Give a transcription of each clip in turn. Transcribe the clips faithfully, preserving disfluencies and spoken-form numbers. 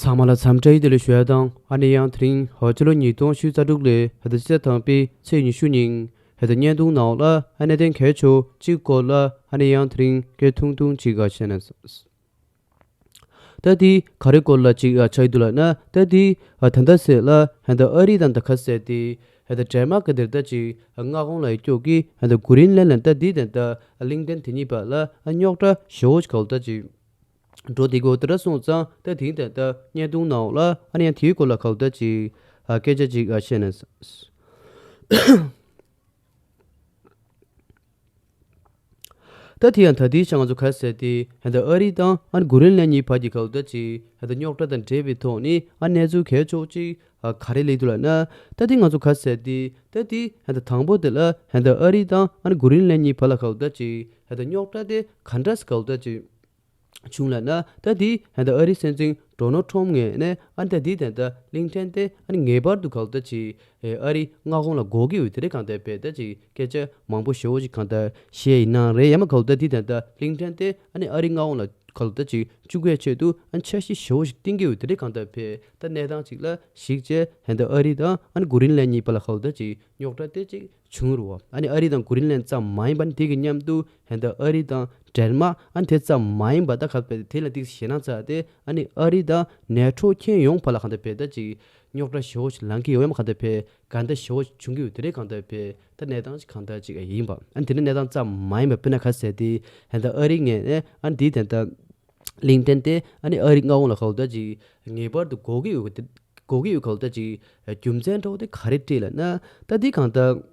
ཚང་མ་ལ་འཚམས་འདྲི་བདེ་ལེགས་ཞུ་ཡ་དང་། ཨ་ནི་ཡང་དེ་རིང་ཧོ་སྤྱི་ལོ་ཉིས་སྟོང་ཉི་ཤུ་རྩ་དྲུག་ལོའི་ཧེ་ད་སྤྱི་ཚེས་དང་པའི་ཚེས་ཉི་ཤུ་ཉིན་ཧེ་ད་བརྙན་ཐུང་ནང་ལ་ཨ་གནད་དོན་གལ་ཆེ་བ་གཅིག་སྐོར་ལ་ཨ་ནི་ཡང་དེ་རིང་སྐད་ཐུང་ཐུང་ཅིག་ཨ་བཤད་ན། ད་དེ་ག་རེ་སྐོར་ལ་ཅིག་ཨ་ཆགས་ཀྱི་འདུག་ལབ་ན། ད་དེ་ཨ་ད་ལྟ་ཟེར་ལ་ཧེ་ད་ཨ་རི་དང་ད་ག་ཟེར་དེ་ཧེ་ད་ཌེན་མཱག་གི་དེར་ད་ཅིག་ཨ་མངའ་ཁོངས་ལ་ཡོད་ཀྱོག་གི་ཧེ་ད་གུ་རིན་ལན་ལ་ད་དེ་དེ་ད་ལིང་ཏན་དེ་གཉིས་བར་ལ་ཨ་རྙོག་དྲ་ཞེ་བོ་ཞིག་ག་ལ་ད་ཅིག་འགྲོ་དེ་གོ་དེ་འདྲ་སོང་ཙང་། ད་དེང་དེ་ད་བརྙན་ཐུང་ནང་ལ་ཨ་ནི་ཡང་དེའི་སྐོར་ལ་ག་ལ་ད་ཅིག་ཨ་སྐད་ཆ་ཅིག་ཨ་བཤད་ན། ད་དེ་ཡང་ད་དེའི་ཆ་ང་ཚོ་ག་ཟེར་དེ་ཧེ་ད་ཨ་རི་དང་ཨ་ནི་གུ་རིན་ལན་གཉིས་བར་གྱི་ག་ལ་ད་ཅིག་ཧེ་ད་རྙོག་དྲ་དང་འབྲེལ་བའི་ཐོག་ནས་ཨ་གནས་ཚུལ་གལ་ཆེ་བོ་ཅིག་ཨ་ག་རེ་སླེབས་འདུག་ལབ་ན། ད་དེ་ང་ཚོ་ག་ཟེར་དེ་ད་དེ་ཧེ་ད་དང་པོ་དེ་ལ་ཧེ་ད་ཨ་རི་དང་ཨ་ནི་གུ་རིན་ལན་གཉིས་བར་ལ་ག་ལ་ད་ཅིག་ཧེ་ད་རྙོག་དྲ་དེ་ག་འདྲ་སེ་ག་ལ་ད་ཅིག་བྱུང་ལབ་ན། ད་དེ་ཧེ་ད་ཨ་རི་སྲིད་འཛིན་ཌོ་ནལ་ཊམ་ངོས་ནས་ཨ་ནི་ད་དེ་དེ་ད་ལིང་ཏན་དེ་ཨ་ནི་ངེས་པར་དུ་ག་ལ་ད་ཅིག་ཨ་རི་མངའ་ཁོངས་ལ་དགོས་ཀྱི་ཡོད་དེ་རེད། གང་ལྟར་བས་ད་ཅིག་སྐད་ཆ་མང་པོ་ཞེ་བོ་ཞིག་གང་ལྟར་བཤད་ཡིན་ནའང་རེད། ཡང་མ་ག་ལ་ད་དེ་དེ་ད་ལིང་ཏན་དེ་ཨ་ནི་ཨ་རི་མངའ་ཁོངས་ལ་ག་ལ་ད་ཅིག་བཅུག་པའི་ཆེད་དུ་ཨ་ནི་འཆར་གཞི་ཞེ་བོ་ཞིག་བཏིང་གི་ཡོད་དེ་རེད། གང་ལྟར་བས་ད་གནས་སྟངས་ཅིག་ལ་གཞིགས་བྱས་ཧེ་ད་ཨ་རི་དང་ཨ་ནི་གུ་རིན་ལན་གཉིས་བར་ལ་ག་ལ་ད་ཅིག་རྙོག་དྲ་དེ་ཅིག་བྱུང་རུང་། ཨ་ནི་ཨ་རི་དང་གུ་རིན་ལན་ཙམ་མ་ཡིན་པ་ནི་དེ་གི་མཉམ་དུ་ཧེ་ད་ཨ་རི་དང་ཌེན་མཱག་ཨ་ནི་དེ་ཙམ་མ་ཡིན་པ་ད་ག་ལ་བས་དེ་ལ་ཏིག་ཞེད་སྣང་ཚ་དེ་ཨ་ནི་ཨ་རི་དང་ནེ་ཊོ་ཁྱོན་ཡོངས་བར་ལ་གང་ལྟར་བས་ད་ཅིག་རྙོག་དྲ་ཞེ་བོ་ཞིག་ལངས་ཀྱི་ཡོད་ཡ་མ་གང་ལྟར་བས་འགལ་ཟླ་ཞེ་བོ་ཞིག་བྱུང་གི་ཡོད་དེ་རེད། གང་ལྟར་བས་ད་གནས་སྟངས་ཅིག་གང་ལྟར་ཅིག་ཡིན་པ། ཨ་ནི་དེ་ནི་གནས་སྟངས་ཙམ་མ་ཡིན་པ་དཔེར་ན་ག་ཟེར་དེ་ཧེ་ད་ཨ་རི་ངོས་ནས་ཨ་ནི་དེ་དེ་ད་ལིང་ཏན་དེ་ཨ་ནི་ཨ་རི་མངའ་ཁོངས་ལ་ག་ལ་ད་ཅིག་ངེས་པར་དུ་དགོས་ཀྱི་ཡོད་དེ་དགོས་ཀྱི་ཡོད་ག་ལ་ད་ཅིག་རྒྱུ་མཚན་འདྲ་བོ་དེ་ག་རེ་སྤྲད་ལབ་ན། ད་དེ་གང་ལྟར་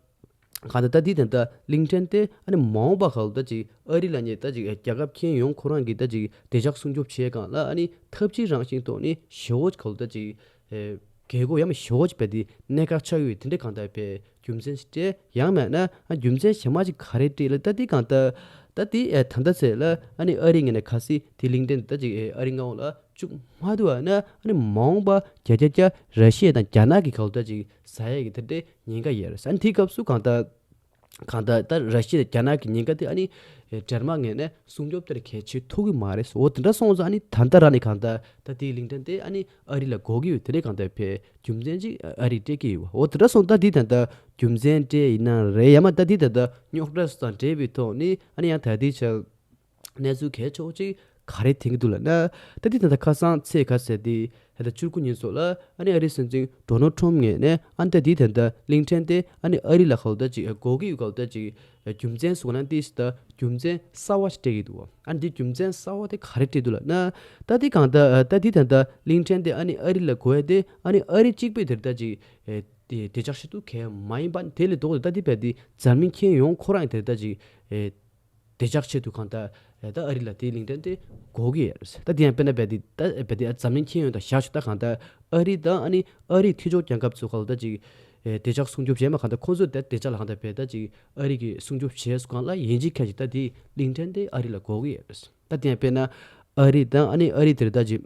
གང་ལྟར་ད་དེ་དེ་ད་ལིང་ཏན་དེ་ཨ་ནི་མ་འོངས་པ་ག་ལ་ད་ཅིག་ཨ་རི་ལབ་མཁན་ད་ཅིག་རྒྱལ་ཁབ་ཁྱོན་ཡོངས་ཁོ་རང་གི་ད་ཅིག་བདེ་འཇགས་སྲུང་སྐྱོབ་བྱེད་སྒང་ལ་ཨ་ནི་འཐབ་ཇུས་རང་བཞིན་ཐོག་ནས་ཞེ་བོ་ག་ལ་ད་ཅིག་ཨེ་རྒྱལ་སྒོ་ཡ་མ་ཞེ་བོ་ཅིག་བས་དེ་གནད་འགག་ཆགས་ཡོད་དེ་འདྲ་གང་ལྟར་བས་རྒྱུ་མཚན་ཞིག་སྤྲད། ཡང་མེད་ན་ཨ་རྒྱུ་མཚན་གཞན་མ་ཅིག་ག་རེ་སྤྲད་ལ་ད་དེ་གང་ལྟར་ད་དེ་ཨེ་ད་ལྟ་ཚེ་ལ་ཨ་ནི་ཨ་རི་ངོས་ནས་གལ་སྲིད་དེ་ལིང་ཏན་ད་ཅིག་ཨེ་ཨ་རི་མངའ་ཁོངས་ལ་བཅུག་མ་ཐུབ་པ་ན་ཨ་ནི་མ་འོངས་པ་བརྒྱ་ཆ་བརྒྱ་ར་ཤི་ཡ་དང་རྒྱ་ནག་གི་ག་ལ་ད་ཅིག་ཟ་ཡ་གི་དེ་འདྲའི་ཉེན་ཁ་ཡོད་རེད། ཨ་ནི་དེའི་སྐབས་སུ་གང་ལྟར་གང་ལྟར་ད་ར་ཤི་ཡ་དང་རྒྱ་ནག་གི་ཉེན་ཁ་དེ་ཨ་ནི་ཨེ་ཌེན་མཱག་ངོས་ནས་སྲུང་སྐྱོབ་དེར་གལ་ཆེ་ཐུབ་ཀྱི་མ་རེད། འོ་དེ་འདྲ་སོང་ཙང་ཨ་ནི་ད་ལྟ་རང་ནས་གང་ལྟར་ད་དེའི་ལིང་ཏན་དེ་ཨ་ནི་ཨ་རི་ལ་དགོས་ཀྱི་ཡོད་དེ་རེད། གང་ལྟར་བས་རྒྱུ་མཚན་ཅིག་ཨ་རི་སྤྲད་ཀྱི་ཡོད། འོ་དེ་འདྲ་སོང་ད་དེ་ད་ལྟ་རྒྱུ་མཚན་སྤྲད་ཡིན་ན་རེད། ཡ་མ་ད་དེ་ད་ལྟ་རྙོག་དྲ་སོགས་དང་འབྲེལ་བའི་ཐོག་ནས་ཨ་ནི་ཡང་ད་དེ་ཆ་གནས་ཚུལ་གལ་ཆེ་བོ་ཅིག་ག་རེ་ཐོན་གྱི་འདུག་ལབ་ན། ད་དེ་ད་ལྟ་ཁ་སང་ཚེས་ག་ཟེར་དེ་ད་ལྟ་བཅུ་དགུ་ཉིན་སོགས་ལ་ཨ་ནི་ཨ་རིའི་སྲིད་འཛིན་ཌོ་ནལ་ཊམ་ངོས་ནས་ཨ་ནི་ད་དེ་ད་ལྟ་ལིང་ཏན་དེ་ཨ་ནི་ཨ་རི་ལ་ག་ལ་ད་ཅིག་དགོས་ཀྱི་ཡོད་ག་ལ་ད་ཅིག་རྒྱུ་མཚན་སོགས་ན་དེ་ད་རྒྱུ་མཚན་གསར་བ་ཞིག་སྤྲད་ཀྱི་འདུག་ཨ་ནི་དེ་རྒྱུ་མཚན་གསར་བ་དེ་ག་རེ་སྤྲད་འདུག་ལབ་ན། ད་དེ་གང་ལྟར་ད་དེ་ད་ལྟ་ལིང་ཏན་དེ་ཨ་ནི་ཨ་རི་ལ་དགོས་ཡ་དེ་ཨ་ནི་ཨ་རི་གཅིག་པོས་དེ་ད་ཅིག་དེ་བདེ་འཇགས་ཆེད་དུ་གལ་མ་ཡིན་པ་དེ་ལས་ལྡོག་སྟེ་ད་དེ་བས་དེ་འཛམ་གླིང་ཁྱོན་ཡོངས་ཁོ་རང་དེ་ད་ཅིག་བདེ་འཇགས་ཆེད་དུ་གང་ལྟར་ད་ཨ་རི་ལ་དེའི་ལིང་ཏན་དེ་དགོས་ཀྱི་ཡོད་རེད། ད་དེ་ཡང་དཔེར་ན་བས་དེ་ད་བས་དེ་འཛམ་གླིང་ཁྱོན་ཡོངས་དང་བཞག་ཆོག་ད་གང་ལྟར་ཨ་རི་དང་ཨ་ནི་ཨ་རིའི་མཐུན་ཕྱོགས་རྒྱལ་ཁབ་ཚོ་གང་ལྟར་ཅིག་བདེ་འཇགས་སྲུང་སྐྱོབ་བྱས་མ་གང་ལྟར་ཁོང་ཚོ་ད་བདེ་འཇགས་ལ་གང་ལྟར་བས་ད་ཅིག་ཨ་རི་གིས་སྲུང་སྐྱོབ་བྱས་སུ་གང་ལ་ཡིན་གཅིག་ཁ་ཅིག་ད་དེའི་ལིང་ཏན་དེ་ཨ་རི་ལ་དགོས་ཀྱི་ཡོད་རེད། ད་དེ་ཡང་དཔེར་ན་ཨ་རི་དང་ཨ་ནི་ཨ་རི་དེར་ད་ཅིག་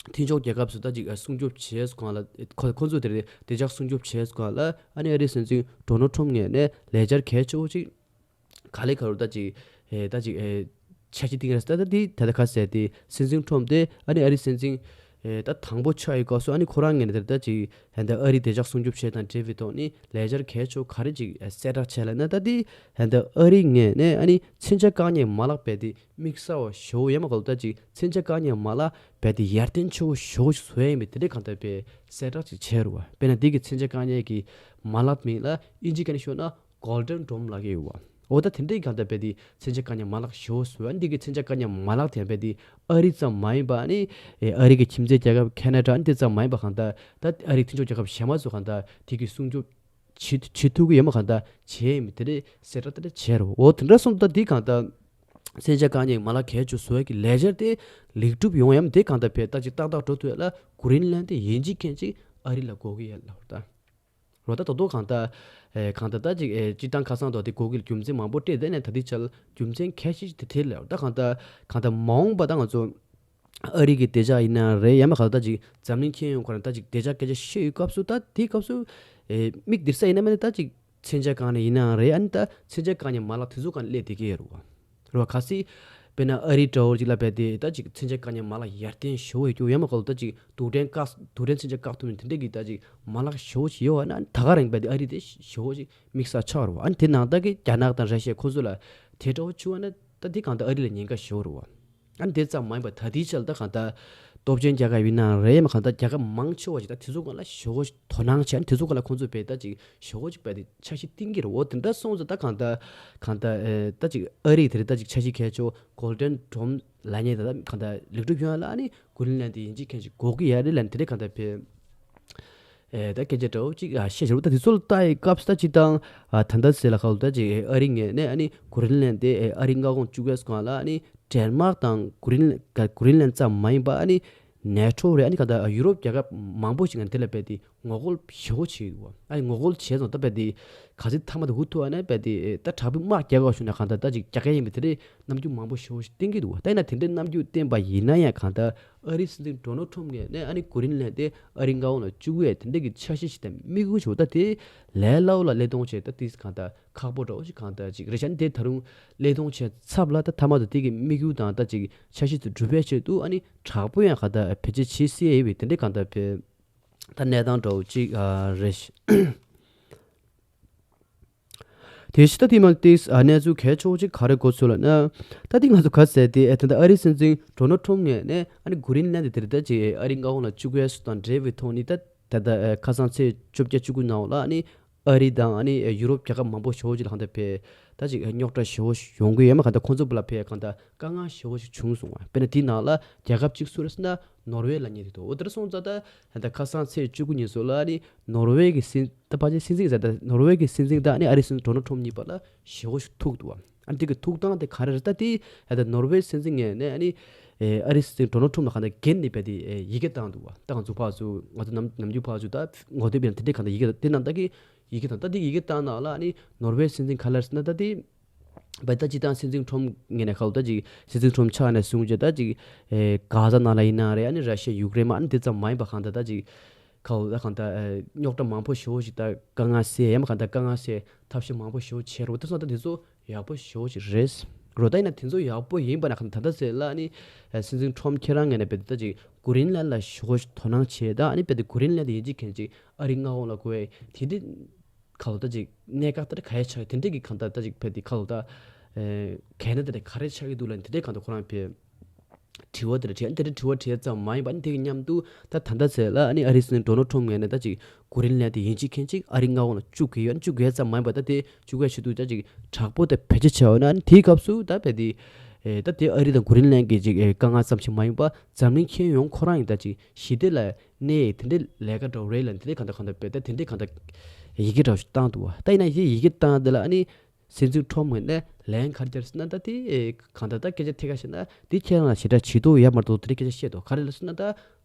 མཐུན་ཕྱོགས་རྒྱལ་ཁབ་ཚོ་ད་ཅིག་སྲུང་སྐྱོབ་བྱས་སུ་གང་ལ་ཁོ་ཁོང་ཚོ་དེར་བདེ་འཇགས་སྲུང་སྐྱོབ་བྱས་སུ་གང་ལ་ཨ་ནི་ཨ་རིའི་སྲིད་འཛིན་ཌོ་ནལ་ཊམ་ངོས་ནས་ལས་འཆར་གལ་ཆེ་བོ་ཅིག་ག་ལེ་ག་རུ་ད་ཅིག་ཨེ་ད་ཅིག་ཨེ་འཆར་གཞི་བཏིང་རེད། ད་ད་དེ་ད་ལྟ་ཁ་གསལ་ཏེ་སྲིད་འཛིན་ཊམ་དེ་ཨ་ནི་ཨ་རིའི་སྲིད་འཛིན་ཨེ་ད་དང་པོ་ཆགས་ཡི་སྐབས་སུ་ཨ་ནི་ཁོ་རང་ངོས་ནས་ད་ད་ཅིག་ཨེ་ད་ཨ་རིའི་བདེ་འཇགས་སྲུང་སྐྱོབ་བྱེད་སྟངས་འབྲེལ་བའི་ཐོག་ནས་ལས་འཆར་གལ་ཆེ་བོ་ག་རེ་ཅིག་ཨེ་གསལ་བསྒྲགས་བྱས་ལབ་ན། ད་དེ་ཨེ་ད་ཨ་རིའི་ངོས་ནས་ཨ་ནི་མཚོན་ཆ་བཀག་ཉར་མ་ལག་རྦད་དེ་དམིགས་བསལ་བ་ཞེ་བོ་ཡོད་མ་ག་ལ་ད་ཅིག་མཚོན་ཆ་བཀག་ཉར་མ་ལག་རྦད་དེ་ཡར་ཐོན་ཆེ་བོ་ཞེ་བོ་ཞིག་བཟོ་ཡ་ཡིན་པའི་དེ་འདྲའི་གང་ལྟར་བའི་གསལ་བསྒྲགས་ཅིག་བྱས་རུ་བ། དཔེར་ན་འདི་གི་མཚོན་ཆ་བཀག་ཉར་གྱི་མ་ལག་མིང་ལ་ཨིན་ཇི་སྐད་ནས་ཤོད་ན་Golden Dome ལབ་ཀྱི་ཡོད་བ། འོ་ད་དེ་འདྲའི་གང་ལྟར་རྦད་དེ་མཚོན་ཆ་བཀག་ཉར་མ་ལག་ཞེ་བོ་བཟོས་བ། འདི་གི་མཚོན་ཆ་བཀག་ཉར་མ་ལག་དེ་རྦད་དེ་ཨ་རི་ཙམ་མ་ཡིན་པ་ནི་ཨ་རི་གི་ཁྱིམ་མཚེས་རྒྱལ་ཁབ་ཁེ་ན་ཌ་ཨ་ནི་དེ་ཙམ་མ་ཡིན་པ་གང་ལྟར་ད་ཨ་རིའི་མཐུན་ཕྱོགས་རྒྱལ་ཁབ་གཞན་མ་ཚོ་གང་ལྟར་དེ་གི་སྲུང་སྐྱོབ་བྱེད་བྱེད་ཐུབ་ཀྱི་ཡོད་མ་གང་ལྟར་བྱས་ཡིན་མི་དེ་འདྲའི་གསལ་བསྒྲགས་དེ་འདྲ་བྱས་རུ། འོ་དེ་འདྲ་སོང་ད་འདི་གང་ལྟར་མཚོན་ཆ་བཀག་ཉར་མ་ལག་གལ་ཆེ་བཟོ་ཡ་གི་ལས་འཆར་དེ་ལེགས་གྲུབ་ཡོང་ཡ་མི་དེ་གང་ལྟར་བས་ད་ཅིག་ཏག་ཏག་འགྲོ་ཐུབ་ཡ་ལ་གུ་རིན་ལན་དེ་ཡིན་གཅིག་མཁན་གཅིག་ཨ་རི་ལ་དགོས་ཀྱི་ཡོད་ལབ་ད། རོ་ད་ད་དོ་གང་ལྟར་ཨེ་གང་ལྟར་ད་ཅིག་ཨེ་སྤྱིར་བཏང་ཁ་སང་དོ་དེ་དགོས་ཀྱི་རྒྱུ་མཚན་མང་པོ་སྤྲད་དེ་ནས་ད་ལྟའི་ཆར་རྒྱུ་མཚན་གལ་ཆེ་ཤོས་དེ་དེ་ལབ་ད། གང་ལྟར་གང་ལྟར་མ་འོངས་པ་ད་ང་ཚོ་ཨ་རི་གི་བདེ་འཇགས་ཡིན་ན་རེད། ཡང་མ་ག་ལ་ད་ཅིག་འཛམ་གླིང་ཁྱོན་ཡོངས་ཁོ་རང་ད་ཅིག་བདེ་འཇགས་སྐད་ཆ་བཤད་ཡོད་སྐབས་སུ་ད་དེའི་སྐབས་སུ་ཨེ་མིག་སྡིར་ས་ཡིན་ན་མིན་ན་ད་ཅིག་མཚོན་ཆ་གང་ནས་ཡིན་ནའང་རེད། ཨ་ནི་ད་མཚོན་ཆ་གང་ནས་མ་ལག་དེ་ཚོ་གང་ནས་སླེབས་བསྡད་ཀྱི་ཡོད་རེད་བ། རེད་བ། གལ་སྲིད་ དཔེར་ན་ཨ་རི་འདྲ་བོ་ཅིག་ལ་རྦད་དེ་ད་ཅིག་མཚོན་ཆ་བཀག་མཁན་མ་ལག་ཡར་ཐོན་ཞེ་པོ་ཡོད་རྒྱུ་ཡོད་མ་གོ་ལ། ད་ཅིག་རྡུལ་ཕྲན་བཀག་རྡུལ་ཕྲན་མཚོན་ཆ་བཀག་ཐུབ་མཁན་དེ་འདྲས་ཀྱི་ད་ཅིག་མ་ལག་ཞེ་པོ་ཅིག་ཡོད་པ་ན་ད་ག་རང་རྦད་དེ་ཨ་རི་དེ་ཞེ་པོ་ཅིག་དམིགས་བསལ་ཆགས་རེད་བ། ཨ་ནི་དེ་ནང་ལྟར་གྱི་རྒྱ་ནག་དང་ར་ཤི་ཡ་ཁོ་ཚོ་ལ་དེ་འདྲ་བོ་བྱུང་བ་ན་ད་དེ་གང་ལྟར་ཨ་རི་ལ་ཉེན་ཁ་ཞེ་པོ་རེད་བ། ཨ་ནི་དེ་ཙམ་མ་ཡིན་པར་ད་ལྟའི་ཆར་ལ་ད་གང་ལྟར་སྟོབས་ཆེན་རྒྱལ་ཁབ་ཡིན་ནའང་རེད། མ་གང་ལྟར་རྒྱལ་ཁབ་མང་ཆེ་བ་ཞིག་ད་དེ་ཚོ་སྒང་ལ་ཞེ་པོ་ཞིག་དོ་སྣང་བྱས། ཨ་ནི་དེ་ཚོ་སྒང་ལ་ཁོང་ཚོས་རྦད་ད་ཅིག་ཞེ་པོ་ཅིག་རྦད་དེ་འཆར་གཞི་བཏིང་གི་རེད། འོ་དེ་འདྲ་སོང་ཙང་ད་གང་ལྟར་གང་ལྟར་ཨེ་ད་ཅིག་ཨ་རི་དེ་རེད། ད་ཅིག་འཆར་གཞི་གལ་ཆེ་Golden Dome ལབ་མཁན་དེ་ད་གང་ལྟར་ལེགས་གྲུབ་ཡོང་ཡ་ལ་ཨ་ནི་Greenland དེ་ཡིན་གཅིག་མཁན་གཅིག་དགོས་ཀྱི་ཡོད་རེད་ལབ་ནས་དེ་འདྲས་གང་ལྟར་ཕེབས། ཨེ་ད་སྐད་ཆ་འདྲ་བོ་ཅིག་ཨ་བཤད་བཞག་རེད། ད་དེ་ཚོ་ལ་ལྟ་ཡི་སྐབས་སུ་ད་སྤྱིར་བཏང་ཨ་ད་ལྟ་ཟེར་ལ་ཁ་ལོ་ད་ཅིག་ཨ་རི་ངོས་ནས་ཨ་ནི་Greenland དེ་ཨ་རི་མངའ་ཁོངས་བཅུག་ཡས་སྒང་ལ་ཨ་ནི་ཌེན་མཱག་དང་Green- Greenland ཙམ་མ་ཡིན་པ་ཨ་ནི་NATO རེད། ཨ་ནི་ག་ད་ཡུ་རོབ་རྒྱལ་ཁབ་མང་པོ་ཞིག་ང་དེ་ལ་རྦད་དེ་ངོ་རྒོལ་ཞེ་པོ་བྱེད་ཀྱི་འདུག་བ། ཨ་ནི་ངོ་རྒོལ་བྱས་སོང་ད་རྦད་དེ་ག་ཚོད་ཐ་མ་དེ་འུ་ཐུག་ཨ་ནི་རྦད་དེ་ད་དྲག་པོའི་དམག་རྒྱག་དགོས་བྱུང་ན་གང་ལྟར་ད་ཅིག་རྒྱག་གི་ཡིན་པའི་དེ་འདྲའི་རྣམ་འགྱུར་མང་པོ་ཞེ་པོ་ཞིག་བསྟན་གྱི་འདུག་བ། ད་ཡིན་ན་དེ་འདྲའི་རྣམ་འགྱུར་བསྟན་པ་ཡིན་ན་ཡང་གང་ལྟར་ཨ་རིའི་སྲིད་འཛིན་ཌོ་ནལ་ཊམ་ངོས་ནས་ཨ་ནི་Greenland དེ་ཨ་རིའི་མངའ་ཁོངས་ལ་བཅུག་ཡས་དེ་འདྲ་གི་འཆར་གཞི་ཞིག་དང་དམིགས་ཡུལ་ཞིག་ད་དེ་ལས་སླ་བོ་ལ་སླད་གཏོང་བྱས་ད་དེ་གང་ལྟར་ཁག་པོ་འདྲ་བོ་ཞིག་གང་ལྟར་ཅིག་རེད་ཤག་ཨ་ནི་དེ་ད་རུང་སླད་གཏོང་བྱས་ཚབ་ལ་ད་ཐ་མ་དུ་དེ་གི་དམིགས་ཡུལ་དང་ད་ཅིག་འཆར་གཞི་དེ་འགྲུབ་པའི་ཆེད་དུ་ཨ་ནི་དྲག་པོ་ཡང་གང་ལྟར་བེད་སྤྱོད་བྱེད་སྲིད་ཡས་ཡོད་པའི་དེ་འདྲ་གང་ལྟར་བེད་ད་གནས་སྟངས་འདྲ་བོ་ཅིག་ཨ་རེད་ཤག་དེ་བཞིན་ད་དེ་མ་ཏིས་ཨ་གནས་ཚུལ་གལ་ཆེ་བོ་ཅིག་ག་རེ་གོ་ཚུལ་ལ་ན། ད་དེ་ང་ཚོ་ག་ཟེར་ཏེ་ཨ་ད་ལྟ་ཨ་རིའི་སྲིད་འཛིན་ཌོ་ནལ་ཊམ་ངོས་ནས་ཨ་ནི་Greenland དེ་རེད་ད་ཅིག་ཨ་རིའི་མངའ་ཁོངས་ལ་བཅུག་ཡས་སུ་དང་འབྲེལ་བའི་ཐོག་ནས་ད་ད་ལྟ་ཁ་སང་ཚེས་བཅོ་བརྒྱད་བཅུ་དགུ་ནང་ལ་ཨ་ནི་ཨ་རི་དང་ཨ་ནི་ཡུ་རོབ་རྒྱལ་ཁབ་མང་པོ་ཞེ་པོ་ཅིག་ལ་གང་ལྟར་ཕེ་ད་ཅིག་རྙོག་དྲ་ཞེ་པོ་ཡོང་གི་ཡོད་མ་གང་ལྟར་ཁོང་ཚོ་བུ་ལ་ཕེ་གང་ལྟར་དཀའ་ངལ་ཞེ་པོ་ཞིག་བྱུང་སོང་བ། དཔེར་ན་དེའི་ནང་ལ་རྒྱལ་ཁབ་གཅིག་སུ་རེད་ཟེར་ན་ནོར་ཝེ་ལབ་མཁན་དེ་འདུག་འོ་དེ་འདྲ་སོང་ཙང་ད་ད་ཁ་སང་ཚེས་བཅུ་དགུ་ཉིན་སོ་ལ་ཨ་ནི་ནོར་ཝེ་གི་སྲིད་ད་ཕལ་ཆེར་སྲིད་འཛིན་ཟེར་ད་ནོར་ཝེ་གི་སྲིད་འཛིན་དང་ཨ་ནི་ཨ་རིའི་སྲིད་འཛིན་ཌོ་ནལ་ཊམ་གཉིས་བར་ལ་ཞེ་པོ་ཞིག་ཐུག་འདུག་བ། ཨ་ནི་དེ་གི་ཐུག་སྟངས་དེ་ག་རེ་རེད། ད་དེ་ད་ནོར་ཝེ་སྲིད་འཛིན་ངོས་ནས་ཨ་ནི་ཨ་རིའི་སྲིད་འཛིན་ཌོ་ནལ་ཊམ་ལ་གང་ལྟར་འགན་ནི་བས་དེ་ཡི་གེ་བཏང་འདུག་བ། ད་ང་ཚོ་ཕར་ཚུར་ང་ཚོ་ནམ་ནམ་རྒྱུན་ཕར་ཚུར་ད་ངོ་དེབ་ཡང་དེ་འདྲས་གང་ལྟར་ཡི་གེ་དེ་ནང་ད་གི་ཡི་གེ་དང་ད་དེ་ཡི་གེ་བཏང་ནང་ལ་ཨ་ནི་ནོར་ཝེ་སྲིད་འཛིན་ག་ལ་རེད་ཟེར་ན་ད་དེ། བས་ད་སྤྱིར་བཏང་སྲིད་འཛིན་ཁྲོམ་ངོས་ནས་ཁ་ལོ་ད་ཅིག་སྲིད་འཛིན་ཁྲོམ་ཆགས་ནས་བཟུང་བྱས་ད་ཅིག་ཨེ་གྷ་ཟ་ནང་ལ་ཡིན་ན་རེད། ཨ་ནི་ར་ཤི་ཡ་ཡུཀ་རེན་མ་ཨ་ནི་དེ་ཙམ་མ་ཡིན་པ་གང་ལྟར་ད་ཅིག་ཁ་ལོ་ད་གང་ལྟར་ཨེ་རྙོག་དྲ་མང་པོ་ཞེ་པོ་ཞིག་ད་དཀའ་ངལ་སེལ་ཡ་མ་གང་ལྟར་དཀའ་ངལ་སེལ་ཐབས་ཤེས་མང་པོ་ཞེ་པོ་བྱས་རོ། དེ་སོང་ད་དེ་ཚོ་ཡག་པོ་ཞེ་པོ་ཞིག་རེད་རོ། ད་ཡིན་ན་དེ་ཚོ་ཡག་པོ་ཡིན་པ་ན་གང་ལྟར་ད་ལྟ་ཟེར་ལ་ཨ་ནི་ཨེ་སྲིད་འཛིན་ཁྲོམ་ཁྱེད་རང་ངོས་ནས་བས་ད་ཅིག་གྷི་རིན་ལན་ལ་ཞེ་པོ་ཞིག་དོ་སྣང་བྱས་ད་ཨ་ནི་བས་ད་གྷི་རིན་ལན་དེ་ཡིན་གཅིག་མཁན་གཅིག་ཨ་རིའི་མངའ་ཁོངས་ལ་དགོས་ཡ་དེ་འདི། ཁ་ལོ་ད་ཅིག་གནད་འགག་ལྟར་ག་རེ་ཆགས་ཡོད་དེ་འདྲས་ཀྱི་གང་ལྟར་ད་ཅིག་ཕེ་དེ་ཁ་ལོ་ད་གལ་གནད་དེ་འདྲས་ག་རེ་ཆགས་ཀྱི་འདུག་ལ་དེ་འདྲས་གང་ལྟར་ཁོ་རང་ཕེ་དྲི་བ་དེ་འདྲས་དྲིས་དེ་འདྲས་དྲི་བ་དྲིས་ཙམ་མ་ཡིན་པ་ནི་དེ་གི་མཉམ་དུ་ད་ད་ལྟ་ཚེ་ལ་ཨ་ནི་ཨ་རིའི་སྲིད་འཛིན་ཌོ་ནལ་ཁྲོམ་ངོས་ནས་ད་ཅིག་གྷི་རིན་ལན་དེ་ཡིན་གཅིག་མཁན་གཅིག་ཨ་རིའི་མངའ་ཁོངས་ལ་བཅུག་གི་ཡོད། བཅུག་གི་ཡོད་ཙམ་མ་ཡིན་པ་ད་དེ་བཅུག་གི་ཡོད་ཞུ་དུས་ད་ཅིག་དྲག་པོ་དེ་བེད་སྤྱོད་བྱས་ཡོད་ན་ཨ་ནི་དེའི་སྐབས་སུ་ད་ཕེ་དེ་ད་དེ་ཨ་རི་དང་གྷི་རིན་ལན་གྱི་ཅིག་དཀའ་ངལ་ཙམ་ཞིག་མ་ཡིན་པ་འཛམ་གླིང་ཁྱོན་ཡོངས་ཁོ་རང་ཡིན་ད་ཅིག་ཞི་བདེ་ལ། ནས་དེ་འདྲའི་ལས་ཀ་འདྲ་བོ་རེད་ལ་དེ་འདྲའི་གང་ལྟར་གང་ལྟར་བས་ད་དེ་འདྲའི་གང་ལྟར་ཡི་གེ་འདྲ་བོ་ཞིག་བཏང་འདུག་བ། ད་ཡིན་ན་ཡི་ཡི་གེ་བཏང་དེ་ལ་ཨ་ནི་སྲིད་འཛིན་ཁྲོམ་ངོས་ནས་ལན་ག་རེ་བརྒྱབ་ཟེར་ན་ད་དེ་གང་ལྟར་ད་སྐད་ཆ་ཐད་ཀར་བཤད་ན་དེ་ཁྱེད་རང་ལ་ཞེ་དྲག་བྱེད་དོ་ཡ་མ་གཏོགས་དེ་འདྲའི་སྐད་ཆ་བཤད་དོ་ག་རེ་ལ་ཟེར་ན་ད་